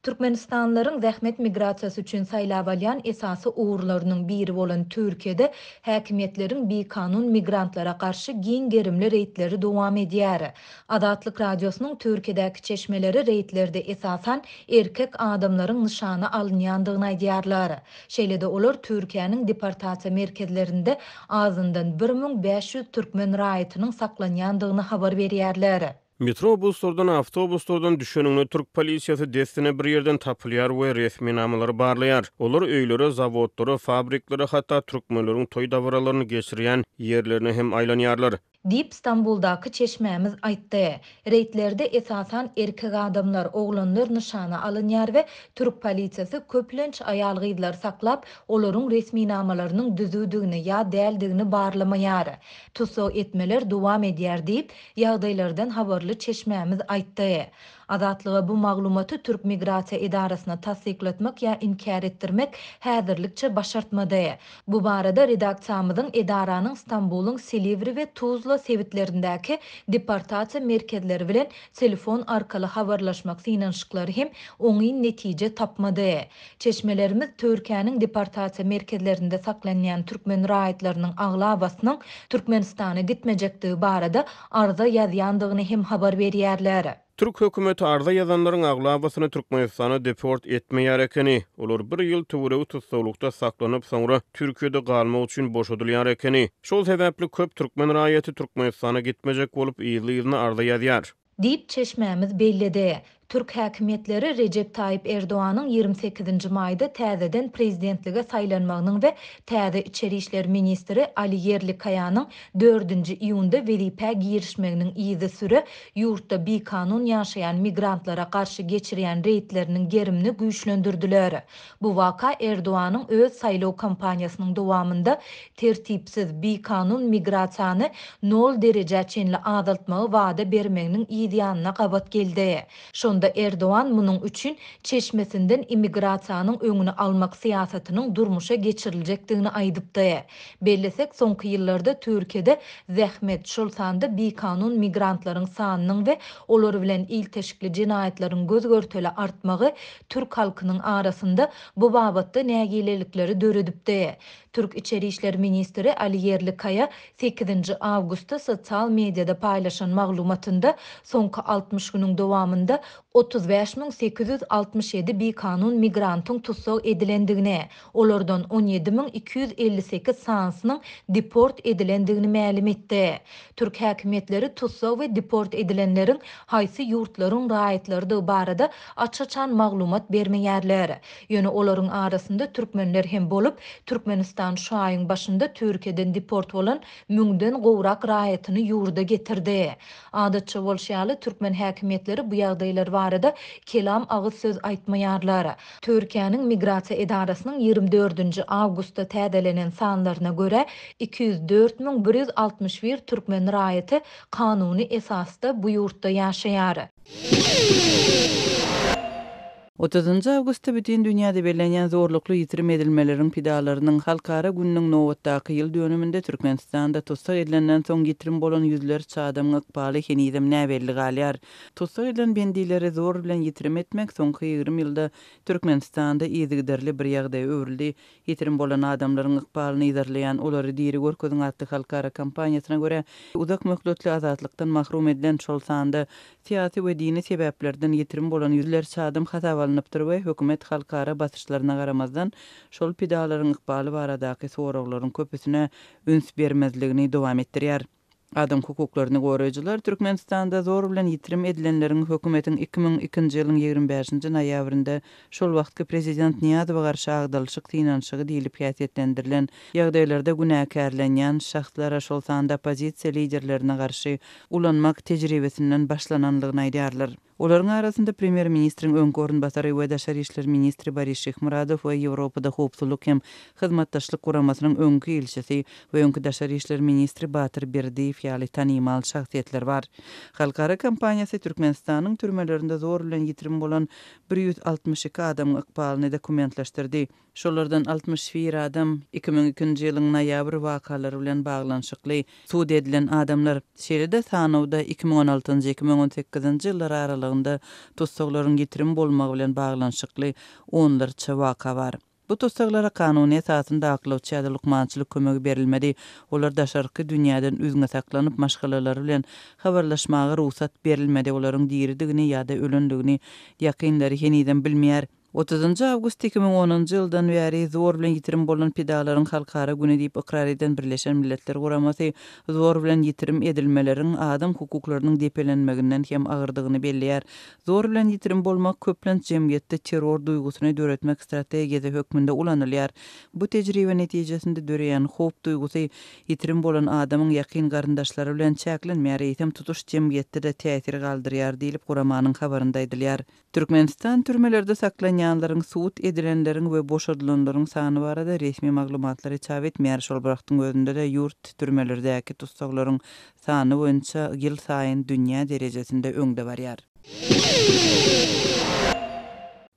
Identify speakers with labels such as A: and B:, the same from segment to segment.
A: Türkmenistanlylaryň zähmet migrasiýasy üçin saýlap alýan esasy ugurlarynyň biri bolan Türkiýede häkimiýetleriň bikanun migrantlara garşy giň gerimli reýdleri dowam edýär. Azatlyk Radiosynyň Türkiýedäki çeşmeleri reýdlerde esasan erkek adamlaryň nyşana alynýandygyny aýdýarlar. Şeýle-de olar Türkiýäniň deportasiýa merkezlerinde azyndan 1500 türkmen raýatynyň saklanýandygyny habar berýärler.
B: Metrobuslardan, awtobuslardan düşeniňde türk polisiýasy dessine bir ýerden tapylýar we resminamalary barlaýar. Olar öýlere, zawodlara, fabriklere, hatda türkmenleriň toý dabaralaryny geçirýän ýerlerine hem aýlanýarlar.
A: Diýip, Stambuldaky çeşmämiz aýtdy. Reýdlerde esasan erkek adamlar, oglanlar nyşana alynýar we türk polisiýasy köplenç aýal-gyzlary saklap, olaryň resminamalarynyň düzüwdigini ýa däldigini barlamaýar. Tussag etmeler dowam edýär diýip, Ýagdaýlardan habarly çeşmämiz aýtdy. Azatlyga bu maglumaty Türk migrasiýa edarasyna tassyklatmak ýa inkär etdirmek häzirlikçe başartmady. Bu barada redaksiýamyzyň edaranyň Stambulyň Silivri we Tuzla sebitlerindäki deportasiýa merkezleri bilen telefon arkaly habarlaşmak synanyşyklary hem oňyn netije tapmady. Çeşmelerimiz Türkiýäniň deportasiýa merkezlerinde saklanýan türkmen raýatlarynyň aglabasynyň Türkmenistana gitmejekdigi barada arza ýazýandygyny hem habar berýärler.
B: Türk hökümeti arza ýazanlaryň aglabasyny Türkmenistana deport etmeýär ekeni. Olar bir ýyl töweregi tussaglykda saklanyp, soňra Türkiýede galmak üçin boşadylýar ekeni. Şol sebäpli köp türkmen raýaty Türkmenistana gitmejek bolup yzly-yzyna arza ýazýar.
A: Diýip, çeşmämiz belledi. Türk häkimiýetleri Rejep Taýyp Erdoganyň 28 nji maýda täzeden prezidentlige saýlanmagynyň we täze içeri işler ministri Ali Ýerlikaýanyň dördünji iýunda wezipä girişmeginiň yzysüre ýurtda bikanun ýaşaýan migrantlara garşy geçirýän reýdleriniň gerimini güýçlendirdiler. Bu waka Erdoganyň öz saýlaw kampaniýasynyň dowamynda tertipsiz, bikanun migrasiýany nol derejä çenli azaltmagy wada bermeginiň yz ýanyna gabat geldi. Şonda Erdogan munuň üçin çeşmesinden immigrasiýanyň öňüni almak syýasatynyň durmuşa geçiriljekdigini aýdypdy. Bellesek, soňky ýyllarda Türkiýede zähmet, şol sanda bikanun migrantlaryň sanynyň we olar bilen ilteşikli jenaýatlaryň göz-görtele artmagy türk halkynyň arasynda bu babatda nägilelikleri döredipdi. Türk içeri işler ministri Ali Ýerlikaýa sekizinji awgustda sosial mediada paýlaşan maglumatynda soňky 60 günüň dowamynda 35 867 bikanun migrantyň tussag edilendigini, olardan 17 258 sanysynyň deport edilendigini mälim etdi. Türk häkimiýetleri tussag we deport edilenleriň haýsy ýurtlaryň raýatlarydygy barada aç-açan maglumat bermeýärler. Ýöne olaryň arasynda türkmenler hem bolup, Türkmenistan şu aýyň başynda Türkiýeden deport bolan müňden gowrak raýatyny ýurda getirdi. Adatça bolşy ýaly, türkmen häkimiýetleri bu ýagdaýlar barada kelam agyz söz aýtmaýarlar. Türkiýäniň Migrasiýa edarasynyň 24-nji awgustda täzelenen sanlaryna görä, 204 161 türkmen raýaty kanuny esasda bu ýurtda ýaşaýar.
C: Otuzynjy awgustda bütin dünýäde bellenýän zorlukly ýitirim edilmeleriň pidalarynyň halkara gününiň nobatdaky ýyl dönüminde Türkmenistanda tussag edilenden soň ýitirim bolan ýüzlerçe adamyň ykbaly henizem näbelli galýar. Tussag edilen bendileri zor bilen ýitirim etmek soňky 20 ýylda Türkmenistanda yzygiderli bir ýagdaýa öwrüldi. Ýitirim bolan adamlaryň ykbalyny yzarlaýan Olary diri görkeziň atly halkara kampaniýasyna görä, uzak möhletli azatlykdan mahrum edilen, şol sanda syýasy we dini sebäplerden ýitirim bolan ýüzlerçe adam hasaba alnypdyr we hökümet halkara basyşlaryna garamazdan, şol pidalaryň ykbaly baradaky soraglaryň köpüsine üns bermezligini dowam etdirýär. Adam hukuklaryny goraýjylar Türkmenistanda zor bilen ýitirim edilenleriň hökümetiň 2002-nji ýylyň 25-nji noýabrynda şol wagtky prezident Nyýazowa garşy agdalyşyk synanyşygy diýlip häsiýetlendirilen ýagdaýlarda günäkärlenýän şahslara, şol sanda oppozisiýa liderlerine garşy ulanmak tejribesinden başlananlygyny aýdýarlar. Olaryň arasynda premýer-ministriň öňki orunbasary we daşary işler ministri Boris Şyhmyradow we Ýewropada Howpsuzlyk hem Hyzmatdaşlyk Guramasynyň öňki ilçisi we öňki daşary işler ministri Batyr Berdiýew ýaly tanymal şahsyýetler bar. Halkara kampaniýasy Türkmenistanyň türmelerinde zor bilen ýitirim bolan 162 adamyň ykbalyny dokumentleşdirdi. Şolardan 61 adam 2002-nji ýylyň noýabr wakalary bilen baglanyşykly sud edilen adamlar. Şeýle-de sanawda 2016-njy, 2018-nji ýyllar aralygynda. aralygynda tussaglaryň ýitirim bolmagy bilen baglanyşykly onlarça waka bar. Bu tussaglara kanuny esasynda aklawçy ýa-da lukmançylyk kömegi berilmedi. Olar daşarky dünýäden üzňe saklanyp, maşgalalary bilen habarlaşmaga rugsat berilmedi. Olaryň diridigini ýa-da ölendigini ýakynlary henizem bilmeýär. Otuzynjy awgust 2010-njy ýyldan bäri zor bilen ýitirim bolan pidalaryň halkara güni diýip ykrar eden Birleşen Milletler Guramasy zor bilen ýitirim edilmeleriň adam hukuklarynyň depelenmeginden hem agyrdygyny belleýär. Zor bilen ýitirim bolmak köplenç jemgyýetde terror duýgusyny döretmek strategiýasy hökmünde ulanylýar. Bu tejribe netijesinde döreýän howp duýgusy ýitirim bolan adamyň ýakyn garyndaşlary bilen çäklenmeýär, eýsem tutuş jemgyýetde-de täsir galdyrýar diýlip guramanyň habarynda aýdylýar. Türkmenistan türmelerde saklanýanlaryň, sud edilenleriň we boşadylanlaryň sany barada resmi maglumatlary çap etmeýär. Şol bir wagtyň özünde-de ýurt türmelerdäki tussaglaryň sany boýunça ýylsaýyn dünýä derejesinde öňde barýar.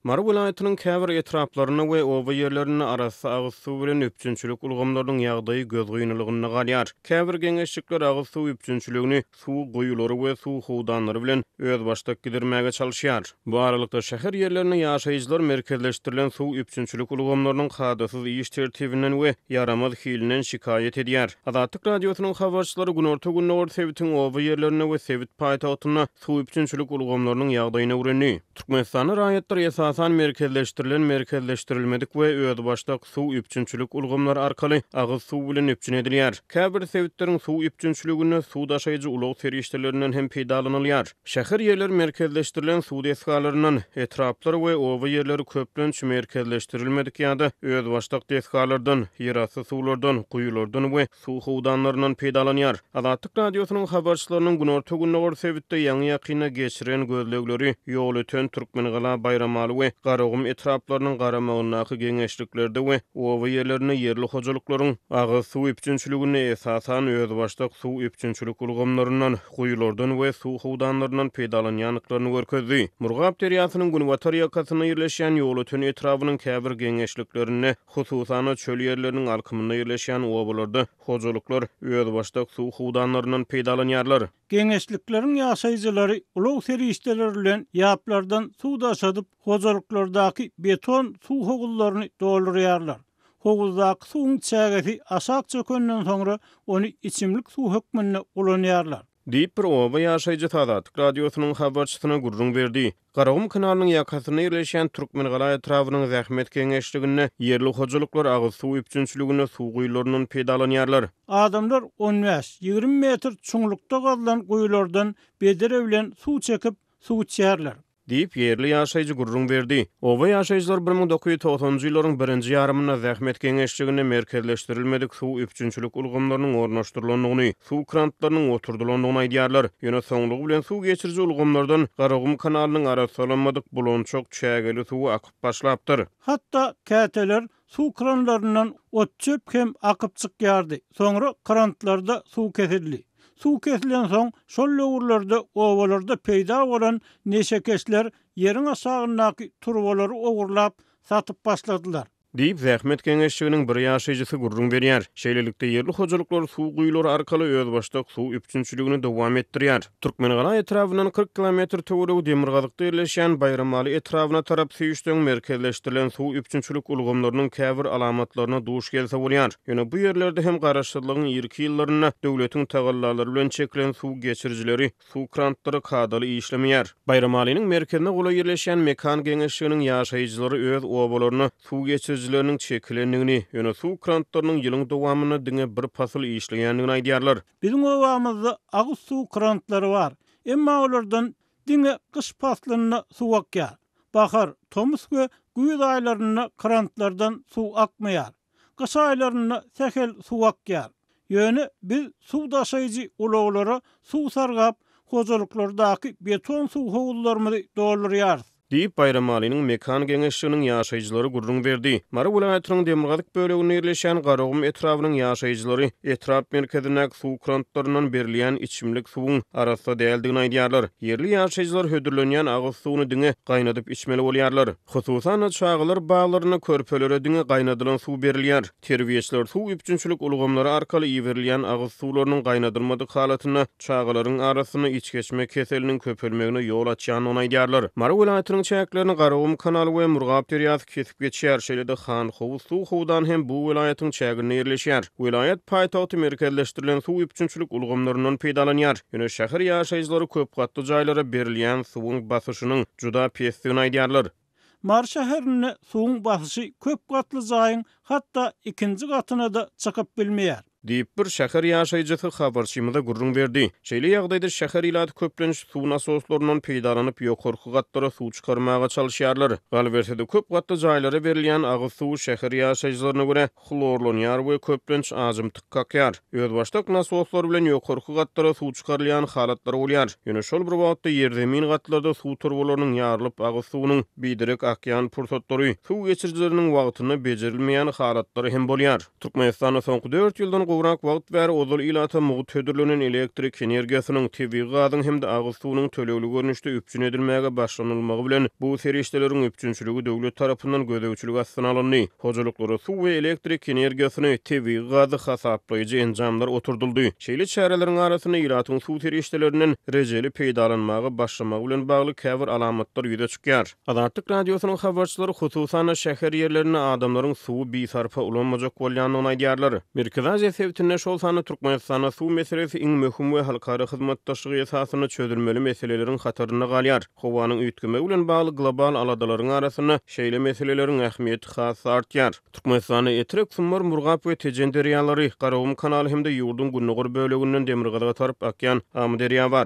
B: Mary welaýatynyň käbir etraplarynda we oba ýerlerinde arassa agyz suw bilen üpjünçilik ulgamlarynyň ýagdaýy gözgynylygynda galýar. Käbir geňeşlikler agyz suw üpjünçiligini suw guýulary we suw howdanlary bilen özbaşdak gidirmäge çalyşýar. Bu aralykda, şäher ýerlerinde ýaşaýjylar merkezleşdirilen suw üpjünçilik ulgamlarynyň kadasyz iş tertibinden we ýaramaz hilinden şikaýat edýär. Azatlyk Radiosynyň habarçylary günorta-gündogar sebitiň oba ýerlerinde we sebit paýtagtynda suw üpjünçilik ulgamlarynyň ýagdaýyny öwrendi. Türkmenistanda raýatlar esasan merkezleşdirilen, merkezleşdirilmedik we özbaşdak suw üpjünçilik ulgamlary arkaly agyz suw bilen üpjün edilýär. Käbir sebitleriň suw üpjünçiliginde suw daşaýjy ulag serişdelerinden hem peýdalanylýar. Şäher ýerleri merkezleşdirilen suw desgalaryndan, etraplar we oba ýerleri köplenç merkezleşdirilmedik ýa-da özbaşdak desgalardan, ýerasty suwlardan, guýulardan we suw howdanlaryndan peýdalanýar. Azatlyk Radiosynyň habarçylarynyň günorta-gündogar sebitde ýaňy-ýakynda geçiren gözlegleri Ýolöten, Türkmengala, Baýramaly we Garagum etraplarynyň garamagyndaky geňeşliklerde we oba ýerlerinde ýerli hojalyklaryň agyz suw üpjünçiliginde esasan özbaşdak suw üpjünçilik ulgamlaryndan, guýulardan we suw howdanlaryndan peýdalanýandyklaryny görkezdi. Murgap derýasynyň günbatar ýakasynda ýerleşýän Ýolöten etrabynyň käbir geňeşliklerinde Hususan-da, çöl ýerleriniň alkymynda ýerleşýän obalarda hojalyklar özbaşdak suw howdanlaryndan peýdalanýarlar.
D: Geňeşlikleriň ýaşaýjylary ulag serişdeleri bilen ýaplardan suw daşadyp, hojalyklardaky beton suw howuzlaryny doldurýarlar. Howuzdaky suwuň çägesi aşak çökenden soňra, ony içimlik suw hökmünde ulanýarlar.
B: Diýip, bir oba ýaşaýjysy Azatlyk Radiosynyň habarçysyna gürrüň berdi. Garagum kanalynyň ýakasynda ýerleşýän Türkmengala etrabynyň Zähmet geňeşliginde ýerli hojalyklar agyz suw üpjünçiliginde suw guýularyndan peýdalanýarlar.
D: Adamlar on bäş, 20 metr çuňlukda gazylan guýulardan bedre bilen suw çekip, suw içýärler.
B: Diýip, ýerli ýaşaýjy gürrüň berdi. Oba ýaşaýjylary 1990-njy ýyllaryň birinji ýarymynda zähmet geňeşliginde merkezleşdirilmedik suw üpjünçilik ulgamlarynyň ornaşdyrylandygyny, suw krantlarynyň oturdylandygyny aýdýarlar. Ýöne soňlugy bilen suw geçiriji ulgamlardan Garagum kanalynyň arassalanmadyk bulançak çägeli suwy akyp başlapdyr.
D: Hatda käteler suw kranlaryndan ot-çöp hem akyp çykýardy. Soňra krantlarda suw kesildi. Suw kesilensoň, şol döwürlerde obalarda peýda bolan neşekeşler ýeriň aşagyndaky turbalary ogurlap, satyp başladylar.
B: Diýip, zähmet geňeşliginiň bir ýaşaýjysy gürrüň berýär. Şeýlelikde, ýerli hojalyklar suw guýulary arkaly özbaşdak suw üpjünçiligini dowam etdirýär. Türkmengala etrabyndan 40 kilometr töweregi demirgazykda ýerleşýän Baýramaly etrabyna tarap süýşseň, merkezleşdirilen suw üpjünçilik ulgamlarynyň käbir alamatlaryna duş gelse bolýar. Ýöne bu ýerlerde hem garaşsyzlygyň irki ýyllarynda döwletiň tagallalary bilen çekilen suw geçirijileri, suw krantlary kadaly işlemeýär. Baýramalynyň merkezine golaý ýerleşýän Mekan geňeşliginiň ýaşaýjylary öz obalaryna suw geçirijileriniň çekilendigini, ýöne suw krantlarynyň ýylyň dowamynda diňe bir pasyl işleýändigini aýdýarlar.
D: Biziň obamyzda agyz suw krantlary bar. Emma olardan diňe gyş paslynda suw akýar. Bahar, tomus we güýz aýlarynda krantlardan suw akmaýar. Gyş aýlarynda sähel suw akýar. Ýöne biz suw daşaýjy ulaglara suw sargap, hojalyklardaky beton suw howuzlarymyzy doldurýarys.
B: Diýip, Baýramalynyň Mekan geňeşliginiň ýaşaýjylary gürrüň berdi. Mary welaýatynyň demirgazyk böleginde ýerleşýän Garagum etrabynyň ýaşaýjylary etrap merkezindäki suw krantlaryndan berilýän içimlik suwuň arassa däldigini aýdýarlar. Ýerli ýaşaýjylar hödürlenýän agyz suwuny diňe gaýnadyp içmeli bolýarlar. Hususan-da, çagalar baglarynda körpelere diňe gaýnadylan suw berilýär. Terbiýeçiler suw üpjünçilik ulgamlary arkaly iberilýän agyz suwlarynyň gaýnadylmadyk halatynda çagalaryň arasynda içgeçme keseliniň köpelmegine ýol açýandygyny aýdýarlar. Mary welaýatynyň çäklerini Garagum kanaly we Murgap derýasy kesip geçýär, şeýle-de Hanhowuz suw howdany hem bu welaýatyň çäginde ýerleşýär. Welaýat paýtagty merkezleşdirilen suw üpjünçilik ulgamlaryndan peýdalanýar. Ýöne şäher ýaşaýjylary köp gatly jaýlara berilýän suwuň basyşynyň juda pesdigini aýdýarlar.
D: Mary şäherinde suwuň basyşy köp gatly jaýyň hatda ikinji gatyna-da çykyp bilmeýär.
B: Diýip, bir şäher ýaşaýjysy habarçymyza gürrüň berdi. Şeýle ýagdaýda şäher ilaty köplenç suw nasoslaryndan peýdalanyp, ýokarky gatlara suw çykarmaga çalyşýarlar. Galyberse-de, köp gatly jaýlara berilýän agyz suwy şäher ýaşaýjylaryna görä, hlorlanýar we köplenç ajymtyk kakýar. Özbaşdak nasoslar bilen ýokarky gatlara suw çykarylýan halatlary bolýar. Ýöne şol bir wagtda ýerzemin gatlarda suw turbalarynyň ýarylyp agyz suwunyň biderek akýan pursatlary, suw geçirijileriniň wagtynda bejerilmeýän halatlary hem bolýar. Türkmenistanda soňky dört ýyldan gowrak wagt bäri ozal ilata mugt hödürlenen elektrik energiýasynyň, tebigy gazyň hem-de agyz suwunyň tölegli görnüşde üpjün edilmäge başlanylmagy bilen bu serişdeleriň üpjünçiligi döwlet tarapyndan gözegçilik astyna alyndy. Hojalyklara suw we elektrik energiýasyny, tebigy gazy hasaplaýjy enjamlar oturdyldy. Şeýle çäreleriň arasynda ilatyň suw serişdelerinden rejeli peýdalanmaga başlamagy bilen bagly käbir alamatlar ýüze çykýar. Azatlyk Radiosynyň habarçylary, hususan-da, şäher ýerlerinde adamlaryň suwy bisarpa ulanmajak bolýandygyny aýdýarlar. Merkezi Aziýa sebitinde, şol sanda Türkmenistanda suw meselesi iň möhüm we halkara hyzmatdaşlygy esasynda çözülmeli meseleleriň hatarynda galýar. Howanyň üýtgemegi bilen bagly global aladalaryň arasynda şeýle meseleleriň ähmiýeti has-da artýar. Türkmenistanda Etrek, Sumbar, Murgap we Tejen derýalary, Garagum kanaly hem-de ýurduň gündogar böleginden demirgazyga tarap akýan Amyderýa bar.